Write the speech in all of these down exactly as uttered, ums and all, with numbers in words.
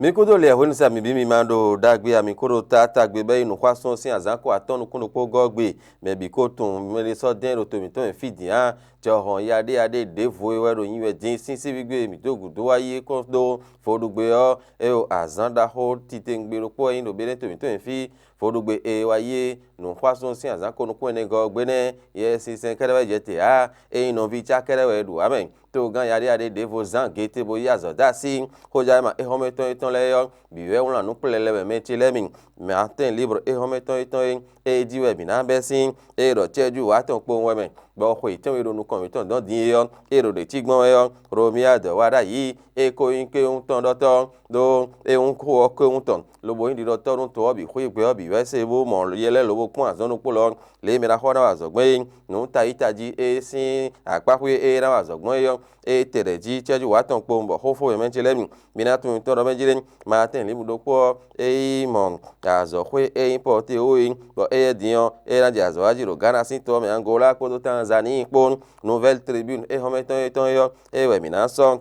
Mi kúdó lɛ hwenu sa mi bǐ mi ma ɖo ɖagbe ami kó ɖo taatagbe bɛ́ yi nǔxwásún sín azǎn ko atɔ́ nukún ɖokpó gɔ́ gbe, mɛ bǐ ko tunwun mɛ ɖé sɔ́ dɛn ɖo to mǐtɔn mɛ fí din ǎ. Jɔhɔn yaɖéyaɖé ɖěvo e wɛ ɖo nyi wɛ din sín sívígbe mǐ dó gǔdo wá yi é kɔn dó vodúgbe ɔ́, é ɖo azǎn ɖaxó titewungbe ɖokpó wɛ nyí ɖo Benɛ́to mǐtɔn nyi fí. Vodúgbe e wá yi é, nǔxwásún sín azǎn ko nukún ɛnɛgɔ́ ɔ́ gbe nɛ́, Yɛsinsɛn kɛ́ɖɛ́ wɛ jɛ te ǎ, é nyí nɔví cá kɛ́ɖɛ́ wɛ ɖu ǎ mɛ. Togán yaɖéyaɖé ɖěvo zán gete bó yí azɔ̌ dó así. Xójánma éhɔ́mɛ tɔn étɔn lɛ́ɛ ɔ́, bǐ wɛ wlán nǔ kplɛlɛ wɛ mɛ ce lɛ́ɛ mi. Mɛ atɛ́n libre éhɔ́mɛ tɔn étɔn é, é jí wɛ mǐ ná bɛ́ sín, é ɖɔ cɛ́jú wǎ tɔn kpowun wɛ mɛ, bɔ xwe tɛ́nwe ɖo nukɔn mǐtɔn dɔn din é ɔ́, é ɖo ɖě cí gbɔn wɛ ɔ́, Romia dɔ̌ wá ɖ'ayǐ, é ko nyí kéwúntɔ́ɖɔtɔ́ ɖó é hún xó ɔ́ kéwúntɔn, lobo nyí ɖiɖɔtɔ́ nú to ɔ́ bǐ xwé gbɛ ɔ́ bǐ wɛ se bó mɔ yɛ lɛ́ɛ lobo kpɔ́n azɔ̌ ɖokpó lɔ. Lě e mɛ ɖaxó ɔ́ ná wa azɔ̌ gbɔn é, nǔ tayi tají é sín akpáxwé e é ná wa azɔ̌ gbɔn é ɔ́, é tɛ ɖɛ̌ jí cɛ́jú wǎ tɔn kpowun bɔ xó fó mɛ mɛ ce lɛ́ɛ mi. Mi ná tunwun tɔn ɖɔ mɛ jí lé, Maatɛn Limu ɖokpó ɔ́, é yi mɔ azɔ̌xwé e nyí Pɔteo é, bɔ éyɛ́ din ɔ́, é ná jɛ azɔ̌ wa jí ɖo Gana sín to ɔ́ mɛ Angola kpódó Tanzanie kpó. Nouvelle Tribune éhɔ́mɛ tɔn étɔn é ɔ́, é wɛ mǐ ná sɔ́.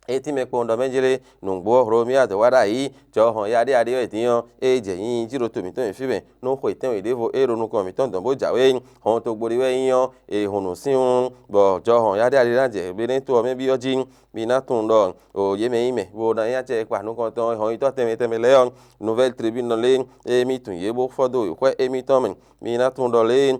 É tínmɛ kpowun ɖɔ mɛ jí lé, nǔgbó ɔ́, Hlomia dɔ̌ wá ɖ'ayǐ, jɔhɔn yaɖéyaɖé wɛ din ɔ́, é jɛ nyinyi jí ɖo to mǐtɔn nyi fí mɛ, nú xwe tɛ́nwe ɖěvo é ɖo nukɔn mǐtɔn dɔn bó jǎwe. Hɔntogbó ɖé wɛ é nyí ɔ́, è hun nǔ sín wú, bɔ jɔhɔn yaɖéyaɖé ná jɛ Benɛ́to ɔ́ mɛ byɔ́ jí. Mi ná tunwun ɖɔ o yě mɛ nyí mɛ, bó ná nyí acɛ e kpa nukɔntɔn hɔnnyitɔ́ tɛnmɛ tɛnmɛ lɛ́ɛ ɔ́, Nouvelle Tribune lɛ́ɛ, émí tunwun yě bó fɔ́ dó wěxwɛ́ émítɔn mɛ. Mi ná tunwun ɖɔ lě e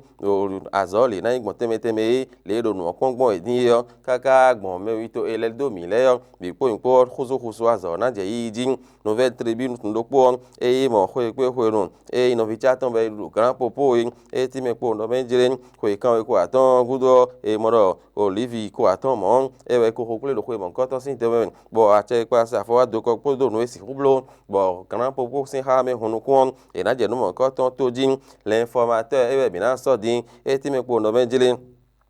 azɔ̌ lě ná nyí gbɔn tɛnmɛ tɛnmɛ é, lě e ɖo nǔ ɔ́ kpɔ́n gbɔn wɛ din é ɔ́, káká gbɔn mɛwítɔ́ e lɛ́ dó mǐ lɛ́ɛ ɔ́, bǐ kpó nyǐkpó ɔ́ xúzú xúzú azɔ̌ ná jɛ yiyi jí. Nouvelle Tribune tun ɖokpó ɔ́, é yi mɔ xwé kpé hwenu, é yi nɔví cá tɔn bɔ é ɖo glán popó é, é tínmɛ kpo nɔ mɛ jlé. Xwe kanwe ko atɔ́ɔ́n gúdo ɔ́, è mɔ ɖɔ Olívi ko atɔ́ɔ́n mɔ̌, é wɛ ko xo kplé ɖo xwe mɔ̌hunkɔtɔn sín tɛnmɛ mɛ, bɔ acɛ e kpa sa afɔ wá do kɔ kpódó nǔ e sixú bló, bɔ glán popó sín xá mɛ hun nukún ɔ́, è nǎ jɛ nǔ mɔ̌hunkɔtɔn tó jí. Lɛ̌nfɔmatɔ́ e wɛ mǐ ná sɔ́ din, é tínmɛ kpo nɔ mɛ jlé.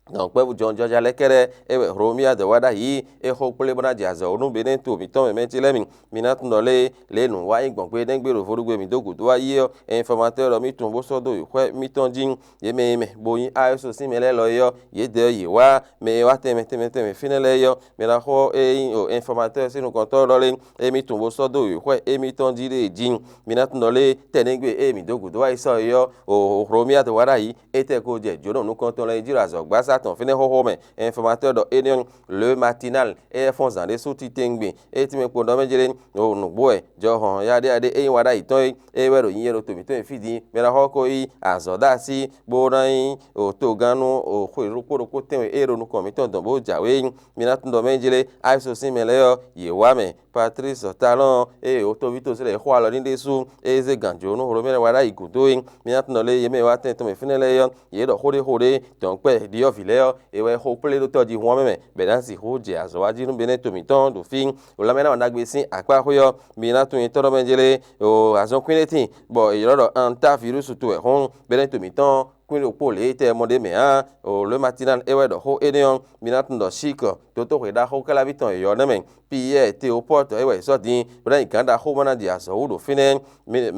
Dɔ̌nkpɛ́vú jɔnjɔ́já lɛ́ɛ kɛ́ɖɛ́, é wɛ Hlomia dɔ̌ wá ɖ'ayǐ, é xo kplé bó ná jɛ azɔ̌ nú Benɛ́to mǐtɔn mɛ mɛ ce lɛ́ɛ mi. Mi ná tunwun ɖɔ lé lě e nǔ wa nyí gbɔn gbe énɛ́ gbe ɖo vodúgbe mǐ dó gǔdo wá yi ɔ́, ɛnfɔmatɔ́ ɖɔ mì tunwun bó sɔ́ dó wěxwɛ́ mitɔn jí. Yě mɛ e mɛ bo nyí Aɛ́so sín mɛ lɛ́ɛ lɔ é ɔ́, yědɛɛ yě wá. Mɛ e wá tɛnmɛ tɛnmɛ tɛnmɛ fínɛ́ lɛ́ɛ é ɔ́, mɛ ɖaxó e nyí ɛnfɔmatɔ́ sín nukɔntɔ́ ɖɔ lé, émí tunwun bó sɔ́ dó wěxwɛ́ émítɔn jí ɖe jí. Mi ná tunwun ɖɔ lé tɛnɛ́gbe e mǐ dó gǔdo wá yi sɔ́ é ɔ́, Hlomia dɔ̌ wá ɖ'ayǐ, étɛ́ ko jɛ jǒnɔ nukɔntɔn lɛ́ɛ jí ɖo azɔ̌gbasá tɔn fínɛ́ xóxó mɛ. Ɛnfɔmatɔ́ ɖɔ énɛ́ ɔ́, Le Matinal, éyɛ́ fɔ́n zǎn ɖé sú titewungbe, é tínmɛ kpo ɖɔ mɛ jlé, o nǔgbó wɛ jɔhɔn yaɖéyaɖé e nyí wa ɖ'ayǐ tɔn é, é wɛ ɖo nyinyɛ ɖo to mǐtɔn e fí din. Mɛ ɖaxó ko yí azɔ̌ ɖó así, bó ná nyí togán nú xwe ɖokpó ɖokpó tɛ́nwe e ɖo nukɔn mǐtɔn dɔn bó jǎwe é. Mi ná tunwun ɖɔ mɛ jlé Aɛ́so sín mɛ lɛ́ɛ ɔ́, yě wá mɛ. Patlísi Talɔ́n, ée wǒtoví tosi lɛ́ɛ xo alɔ n'i ɖésú, ée zé gǎnjǒnú Hlomɛ lɛ́ɛ wá ɖ'ayǐ gǔdo é. Mi ná tunwun ɖɔ lě e yě mɛ e wá tɛn tɔn mɛ fínɛ́ lɛ́ɛ é ɔ́, yě ɖɔ xó ɖé xó ɖé, dɔ̌nkpɛ ɖyɔ̌vǐ lɛ́ɛ ɔ́, è wɛ xo kplé ɖó tɔjíhún ɔ́ mɛ mɛ, bɔ è nǎ sixú jɛ azɔ̌ wa jí nú Benɛ́to mǐtɔn ɖo fí. Lanmɛnámɔ ɖagbe sín akpá xwé ɔ́, mi ná tunwun nyitɔ́ ɖɔ mɛ jlé, o azɔn kwín ɖé tíin, bɔ è ylɔ́ ɖɔ Antávirúsu to wɛ hɔn, Benɛ́to mǐtɔn kwín ɖokpó lě e tɛ mɔ ɖ'é mɛ ǎ. O Le Matinal é wɛ ɖɔ xó énɛ́ ɔ́, mi ná tunwun ɖɔ Síkɔ, dotóxwe ɖaxó Káláví tɔn yɔ̌yɔ́ nɛ́ mɛ, Piyɛ́ɛ Teopɔ́ɔtu é wɛ è sɔ́ din, bó ná nyí gǎn ɖaxó bó ná ɖi azɔ̌ wú ɖo fínɛ́.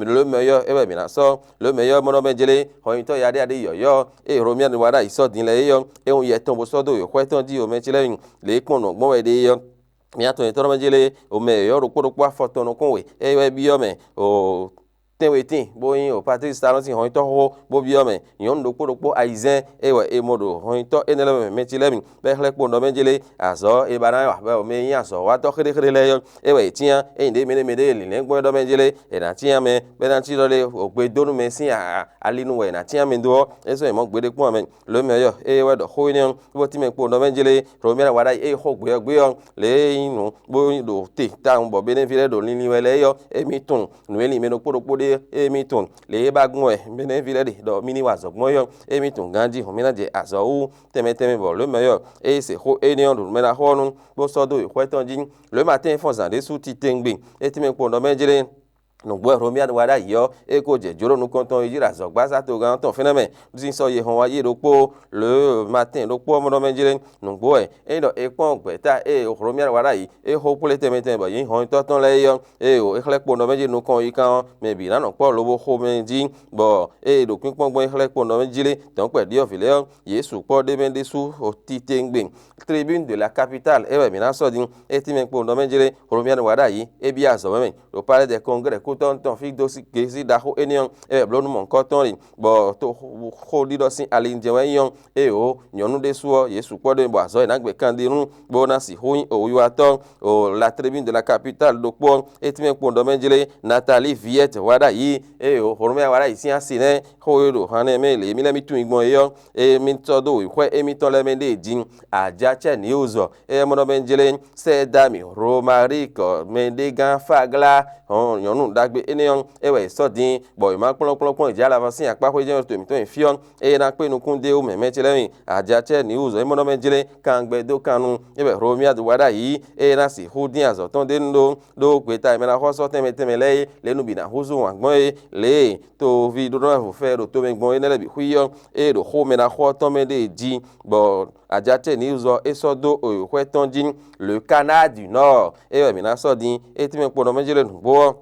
Lǒmɛyɔ́ é wɛ mǐ ná sɔ́. Lǒmɛyɔ́ mɔ ɖɔ mɛ jlé, hɔnnyitɔ́ yaɖéyaɖé yɔ̌yɔ́, ée Hlomia wá ɖ'ayǐ sɔ́ din lɛ́ɛ é ɔ́, é hun yɛ tɔn bó sɔ́ dó wěxwɛ́ tɔn jí omɛ ce lɛ́ɛ mi, lě e kpɔ́n nǔ ɔ́ gbɔn wɛ ɖe é ɔ́. Mǐ atɔn nyitɔ́ mɛ jlé, omɛ yɔ̌yɔ́ ɖokpó ɖokpó afɔ tɔn nɔkɔn we, é wɛ byɔ́ mɛ, o tɛ́nwe tíin, bó nyí o Patlísi Talɔ́n sín hɔnnyitɔ́ xóxó, bó byɔ́ mɛ nyɔ̌nu ɖokpó ɖokpó ayizɛ́n, é wɛ è mɔ ɖo hɔnnyitɔ́ énɛ́ lɛ́ɛ mɛ mɛ ce lɛ́ɛ mi, bɔ é xlɛ́ kpo ɖɔ mɛ jlé, azɔ̌ e ba ná wa bɔ mɛ e nyí azɔ̌watɔ́ xéɖéxéɖé lɛ́ɛ ɔ́, é wɛ è cyán, ényí ɖě mɛ ɖé mɛ ɖé lǐnlɛ́n gbɔn é ɖɔ mɛ jlé, è nǎ cyán mɛ, bɔ é ná cí ɖɔ lé, o gbe dó nú mɛ sín ali nu wɛ è nǎ cyán mɛ dó ɔ́, é sɔ́ nyɛ mɔ̌ gbeɖé kpɔ́n ǎ mɛ. Lǒmɛyɔ́, ée wɛ ɖɔ xó énɛ́ ɔ́, bó tínmɛ kpo ɖɔ mɛ jlé, Hlomɛ wá ɖ'ayǐ, ée xó gbě ɔ́ gbé ɔ́, lě e nyí nǔ bó ɖo te tawun bɔ Benɛ́ví lɛ́ɛ ɖo linlin wɛ lɛ́ɛ é ɔ́, émí tunwun nǔ e lin mɛ ɖokpó ɖokpó ɖe émí tunwun. Lě e ba gbɔn wɛ Benɛ́ví lɛ́ɛ ɖe ɖɔ mì ní wa azɔ̌ gbɔn é ɔ́, émí tunwun ganjí hɔn mì ná jɛ azɔ̌ wú tɛnmɛ tɛnmɛ bɔ Lǒmɛyɔ́, ée se xó énɛ́ ɔ́ ɖo nǔ mɛ ná xɔ ɔ́ nu, bó sɔ́ dó yi xwɛ tɔn jí. Lǒmatɛ́n fɔ́n zǎn ɖésú titewungbe, é tínmɛ kpo ɖɔ mɛ jlé. Nǔgbó wɛ Hlomia ɖo wa ɖ'ayǐ ɔ́, é ko jɛ jǒ ɖo nukɔn tɔn yi jí ɖo azɔ̌gbazá togán tɔn fínɛ́ mɛ, bó sín sɔ́ yehɔn wá yi ɖokpó, le matin ɖokpó ɔ́ mɔ ɖɔ mɛ jlé. Nǔgbó wɛ é ɖɔ è kpɔ́n gbɛ̌ta e Hlomia ɖo wa ɖ'ayǐ, é xó kplé tɛnmɛ tɛnmɛ bɔ yě nyí hɔnnyitɔ́ tɔn lɛ́ɛ é ɔ́, ée è xlɛ́ kpo nɔ mɛ jí nukɔn yi kan ɔ́, mɛ bǐ ná nɔ kpɔ́ lobo xomɛ jí, bɔ ée è ɖo kpínkpɔ́n gbɔn é xlɛ́ kpo nɔ mɛ jí lé, dɔ̌nkpɛ ɖyɔ̌vǐ lɛ́ɛ ɔ́, yě sukpɔ́ ɖ'é mɛ ɖésú titewungbe. Tribune de la capitale é wɛ mǐ ná sɔ́ din. É tínmɛ kpo nɔ mɛ jlé, Hlomia ɖo wa ɖ'ayǐ, é byɔ́ azɔ̌ mɛ mɛ ɖo Palais des Congrès kútɔ́ tɔn fí dó sí gězí ɖaxó énɛ́ ɔ́, é wɛ bló nú mɔ̌hunkɔtɔn ɖe, bɔ toxóɖiɖɔ sín ali jɛ wɛ nyí ɔ́, éeǒ, nyɔ̌nu ɖésú ɔ́, yě sukpɔ́ ɖó bɔ azɔ̌ e ná gbɛ kanɖé nú bó ná sixú nyí òwiwatɔ́. O la tribune de la capitale ɖokpó ɔ́, é tínmɛ kpo nɔ mɛ jlé, Nathalie Viette wa ɖ'ayǐ, éeǒ, Hlomia wa ɖ'ayǐ sín asi nɛ́, xó e ɖo han nɛ́ mɛ lě mí lɛ́ mí tunwun gbɔn é ɔ́, émí sɔ́ dó wěxwɛ́ émítɔn lɛ́ɛ mɛ ɖée jí. Ajacɛ News ɔ́, é mɔ ɖɔ mɛ jlé, Sɛ́dá mǐ Romaric mɛɖégán Fagla, hɔn nyɔ̌nu ɖagbe énɛ́ ɔ́, é wɛ è sɔ́ din, bɔ è ma kplɔ́nkplɔ́nkplɔ́n è jǎ lava sín akpáxwé jɛ́n to mǐtɔn e fí ɔ́, eye ná kpé nukún dó mɛ̌ mɛ ce lɛ́ɛ mi. Ajacɛ News ɔ́, é mɔ ɖɔ mɛ jlé, kangbɛ dó kan nu, é wɛ Hlomia do wa ɖ'ayǐ, eye ná sixú dín azɔ̌ tɔn d'é nu ɖó, ɖó gbeta e mɛ ná xɔ sɔ́ tɛnmɛ tɛnmɛ lɛ́ɛ é, lě nu bǐ ná húzú wǎn gbɔn é, lě e toví ɖó ná vo fɛ ɖo tomɛ gbɔn énɛ́ lɛ́ɛ bǐ xwí ɔ́, ée ɖo xó mɛ ná xɔ tɔn mɛ ɖée jí, bɔ Ajacɛ News ɔ́, é sɔ́ dó wěxwɛ́ tɔn jí, Le Canard du Nord, é wɛ mǐ ná sɔ́ din, é tínmɛ kpo nɔ mɛ jlé nǔgbó ɔ́.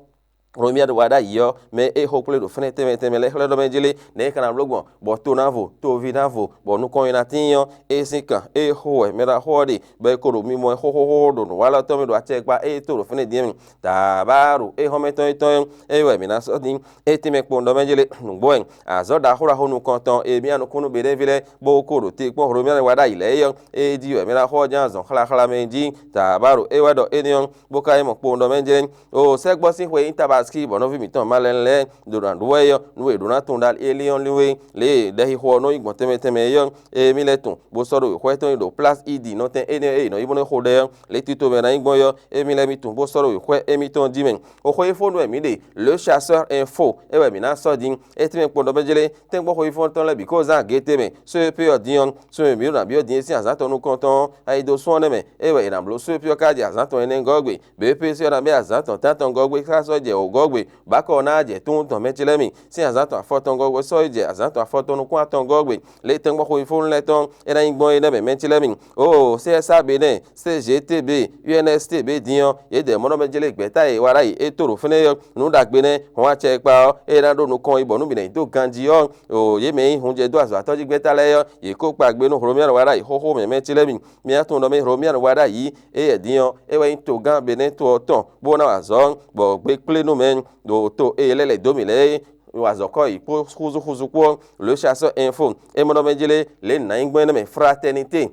Hlomia ɖo wa ɖ'ayǐ ɔ́, mɛ e xo kplé ɖo fɛ́nɛ tɛnmɛ tɛnmɛ lɛ́ɛ xlɛ́ ɖɔ mɛ jlé, nɛ̌ é ka ná bló gbɔn, bɔ to ná vo, toví ná vo, bɔ nukɔn e ná tíin ɔ́, é sín kan, é xo wɛ mɛ ná xɔ ɔ́ ɖe, bɔ è ko ɖo mimɔ ɛ xóxóxó ɖo nǔwalɔ́tɔ́ mɛ ɖo acɛkpa e to ɖo fɛ́nɛ din ɔ́ mɛ. Taabaru éhɔ́nmɛtɔn yětɔn ɔ́, é wɛ mǐ ná sɔ́ din. É tínmɛ kpowun ɖɔ mɛ jlé, nǔgbó wɛ azɔ̌ ɖaxó ɖaxó nukɔntɔn e mía nukúnnú Beɖévi lɛ́ɛ bó ko ɖo te kpɔ́n Hlomia wa ɖ'ayǐ lɛ́ɛ é ɔ́, é jí wɛ mɛ ná xɔ ɔ́ ján azɔ̌ xláxlá mɛ jí. Taabaru é wɛ ɖɔ énɛ́ ɔ́, bó ka nyí mɔ kpowun ɖɔ mɛ jlé. O sɛ́gbɔ́ sín xwe nyí Tabaski bɔ nɔví mǐtɔn Malɛnu lɛ́ɛ ɖo nǎ ɖu wɛ é ɔ́, nú è ɖǒ ná tunwun ɖ'ayǐ éliɔ́nlin wé lě e ɖɛxixo ɔ́ nɔ nyí gbɔn tɛnmɛ tɛnmɛ é ɔ́, émí lɛ́ tunwun, bó sɔ́ ɖo wěxwɛ́ tɔn nyi ɖo Plás Idi nɔtɛn énɛ́ e è nɔ yi bó nɔ́ xo ɖɛ ɔ́, lě tito mɛ ná nyí gbɔn é ɔ́, émí lɛ́ mì tunwun bó sɔ́ ɖo wěxwɛ́ émítɔn jí mɛ. Oxo e fó nú wɛ mǐ ɖe, Le Chasseur Info, é wɛ mǐ ná sɔ́ din. É tɛ́nmɛ kpɔ́n ɖɔ mɛ jlé, tɛ́nkpɔ́ xo e fó tɔn lɛ́ɛ bǐ kó zán agěte mɛ. Só e pé ɔ́ din ɔ́, só e mǐ ɖo nǎ byɔ́ din é sín azǎn tɔn nukɔntɔn ɔ́, ayi dó sún ɔ́ nɛ́ mɛ, é wɛ è nǎ bló só e pé ɔ́ ká jɛ azǎn tɔn ɛnɛ gɔ́ gbe. Běpési ɔ́ ná bɛ́ azǎn tɔn tántɔn gɔ́ gbé xá sɔ́ jɛ wǒ gɔ́ gbe, bɔ akɔ ɔ́ ná jɛ tún tɔn mɛ ce lɛ́ɛ mi. Sín azǎn tɔn afɔtɔn gɔ́ gbé sɔ́ yi jɛ azǎn tɔn afɔtɔn nukún atɔn gɔ́ gbe. Lě tɛ́nkpɔ́ xo e fó lɛ́ɛ tɔn é ná nyí gbɔn é nɛ́ mɛ mɛ ce lɛ́ɛ mi. Oo, C S A Benin, C G T B, U N S T B din ɔ́, yědɛɛ mɔ̌ nɔ mɛ jlé gbɛ̌ta e è wa ɖ'ayǐ é to ɖo fínɛ́ ɔ́, nǔ ɖagbe nɛ́, hɔn acɛ e kpa ɔ́, ée ná ɖó nukɔn yi bɔ nú mǐ ná yi dó ganjí ɔ́, o yě mɛ e nyí hunjɛdó azɔ̌watɔ́ jí gbɛ́ta lɛ́ɛ ɔ́, yě kó kpa gbe nú Hlomia wa ɖ'ayǐ xóxó mɛ mɛ ce lɛ́ɛ mi. Mía tunwun ɖɔ mɛ Hlomia wa ɖ'ayǐ, éyɛ́ din ɔ́, é wɛ nyí togán Benin to ɔ́ tɔn, bó ná wa azɔ̌, bɔ gbe kplé nú mɛ ɖo to e lɛ́ lɛ̌ dó mǐ lɛ́ɛ é, wa azɔ̌ kɔ yi kpó xúzúxúzú kpó ɔ́, Le Chasseur Info, é mɔ ɖɔ mɛ jlé lě nǎ nyí gbɔn énɛ́ mɛ Fraternité.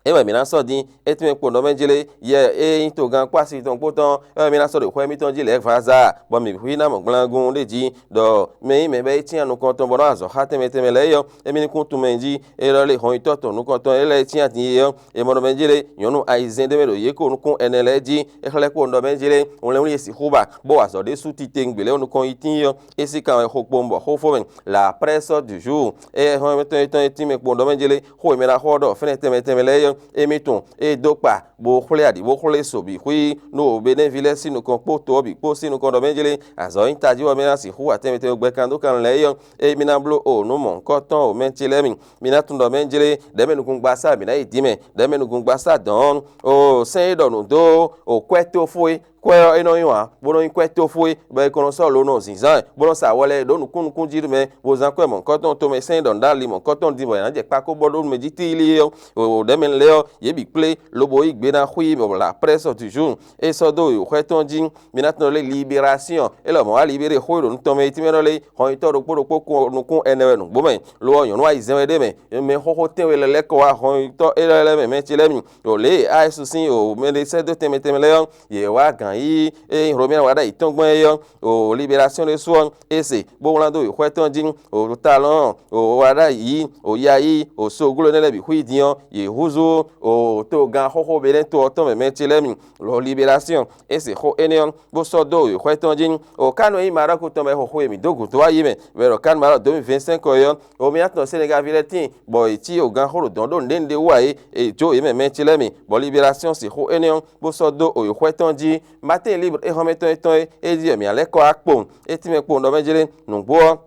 É wɛ mǐ ná sɔ́ din, é tɛ́nmɛ kpo nɔ mɛ jlé, yɛ e nyí togán kpó asi tɔn kpó tɔn, é wɛ mǐ ná sɔ́ ɖo xwɛ émítɔn jí lɛ̌ vaza, bɔ mǐ hu ná mɔ gblangun ɖé jí, ɖɔ mɛ nyí mɛ bɛ́ é cyán nukɔn tɔn bɔ nɔ́ azɔ̌ xá tɛnmɛ tɛnmɛ lɛ́ɛ é ɔ́, émí ní kún tunwun mɛ jí, é ɖɔ lé hɔnnyitɔ́ tɔn nukɔntɔn é lɛ́ɛ cyán din é ɔ́, è mɔ ɖɔ mɛ jlé, nyɔ̌nu ayizɛ́n ɖé mɛ ɖo yě ko nukún ɛnɛ lɛ́ɛ jí, é xlɛ́ kpo nɔ mɛ jlé, wlɛ́nwlí e sixú ba, bó wa azɔ̌ ɖésú titewungbe lɛ́ɛ nukɔn yi tíin ɔ́, é sí kan wɛ xo kpowun bɔ xó fó mɛ. La presse du jour, é hɔn tɔn tɔn e tínmɛ kpowun ɖɔ mɛ jlé, xó e mɛ ná xɔ ɖɔ fɛ́nɛ tɛnmɛ tɛnmɛ lɛ́ɛ é ɔ́, émí tunwun, é dó kpa, bó xwlé aɖǐ bó xwlé so bǐ xwí nú Benin ví lɛ́ɛ sín nukɔn kpó to ɔ́ bǐ kpó sín nukɔn ɖɔ mɛ jlé, azɔ̌ nyí tají wɛ mɛ ná sixú wa tɛnmɛ tɛnmɛ gbɛ kan dó kan lɛ́ɛ é ɔ́, émí ná bló o nǔ mɔ̌hunkɔtɔn o mɛ ce lɛ́ɛ mi. Mi ná tunwun ɖɔ mɛ jlé, ɖɛ̌ mɛ nukúngbasá mǐ ná yi dǐ mɛ, ɖɛ̌ mɛ nukúngbasá dɔn ɔ́, o sɛ́n e ɖɔ nǔ dó o kwɛ́ tófó é, kwɛ́ ɔ́ é nɔ nyi wǎn, bó nɔ nyí kwɛ́ tófó é, bɔ è ko nɔ sɔ́ lo nɔ zǐnzán ɛ, bó nɔ sa wɔ lɛ́ɛ ɖó nukún nukún jí mɛ, bó zán kwɛ́ mɔ̌hunkɔtɔn tomɛ sɛ́n ɖɔ nǔ ɖo ali mɔ̌hunkɔtɔn din bɔ è nǎ jɛ kpa kó bɔ ɖó nú mɛ jí tíilí é ɔ́, o ɖɛ̌ mɛ lɛ́ɛ ɔ́, yě bǐ kplé lobo yí gbe ná xwí bɔ la presse du jour, é sɔ́ dó wěxwɛ́ tɔn jí. Mi ná tunwun lé Libération, é lɔ mɔ̌ wá libéré xó e ɖo nú tɔn mɛ é tínmɛ ɖɔ lé, hɔnnyitɔ́ ɖokpó ɖokpó kún nukún ɛnɛ wɛ nǔgbó mɛ, lo ɔ́ nyɔ̌nu ayizɛ́n wɛ ɖ'é mɛ, mɛ xóxó tɛ́nwe lɛ́ lɛ́ kɔ wá hɔnnyitɔ́ élɔ́ lɛ́ɛ mɛ mɛ ce lɛ́ɛ mi. Ɖo lě e A S sín o mɛ ɖé sɛ́ dó tɛnmɛ tɛnmɛ lɛ́ɛ ɔ́, yě wá gǎn yí é nyí Hlomia wa ɖ'ayǐ tɔn gbɔn é ɔ́, o Libération ɖésú ɔ́, é se bó wlán dó wěxwɛ́ tɔn jí, o Talɔn, o wa ɖ'ayǐ, o ya yí, o sogló énɛ́ lɛ́ɛ bǐ xwí din ɔ́, yě húzú o togán xóxó Benin to ɔ́ tɔn mɛ mɛ ce lɛ́ɛ mi. Lɔ Libération, é se xó énɛ́ ɔ́, bó sɔ́ dó wěxwɛ́ tɔn jí. O ká nɔ nyí Marɔku tɔn mɛ xóxó e mǐ dó gǔdo wá yi mɛ, wɛ ɖɔ ká nɔ Marɔku dó mi vɛ̌ntsɛ́n kɔ é ɔ́, o mì atɔn Senegaví lɛ́ɛ tíin, bɔ yě cí o gán xó ɖo dɔ̌n ɖó nǔɖé nǔɖé wú ǎ é, è jó yě mɛ mɛ ce lɛ́ɛ mi, bɔ Libération sixú énɛ́ ɔ́, bó sɔ́ dó o yi xwɛ tɔn jí, Matin Libre é xɔ́mɛ tɔn e tɔn e é jí wɛ mǐ ná lɛ́ kɔ wá kpowun. É tínmɛ kpowun ɖɔ mɛ jlé. Nǔgbó ɔ́,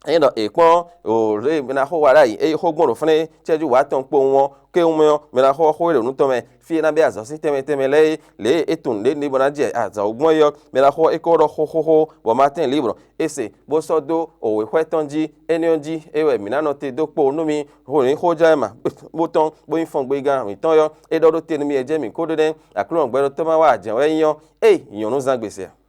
ényí ɖɔ è kpɔ́n ɖo lě e mɛ ná xo wa ɖ'ayǐ, é xó gbɔn ɖo fɛ́nɛ́ cɛ́jú wǎ tɔn kpowun ɔ́, kéwún mɛ ɔ́, mɛ ná xo ɔ́ xó e ɖo nǔ tɔn mɛ, fí e ná bɛ́ azɔ̌ sín tɛnmɛ tɛnmɛ lɛ́ɛ é, lě e é tunwun ɖě ní bó ná jɛ azɔ̌ gbɔn é ɔ́, mɛ ná xo ɔ́ é kó ɖɔ xóxóxó, bɔ Matin Libre é se bó sɔ́ dó wěxwɛ́ tɔn jí. Énɛ́ ɔ́ jí é wɛ mǐ ná nɔ te dó kpo nú mi. Hǒnɛ́ xójlɛ́ ma bó tɔn bó nyí fɔngbegán mǐtɔn ɔ́, é ɖɔ ɖó te nú mi e jɛ́n mǐ kó ɖó nɛ́. Aklúnɔ gbɛɖótɔ́ ma wá jɛ̌n wɛ é nyí ɔ́, ée nyɔ̌nu zán gbèsè a?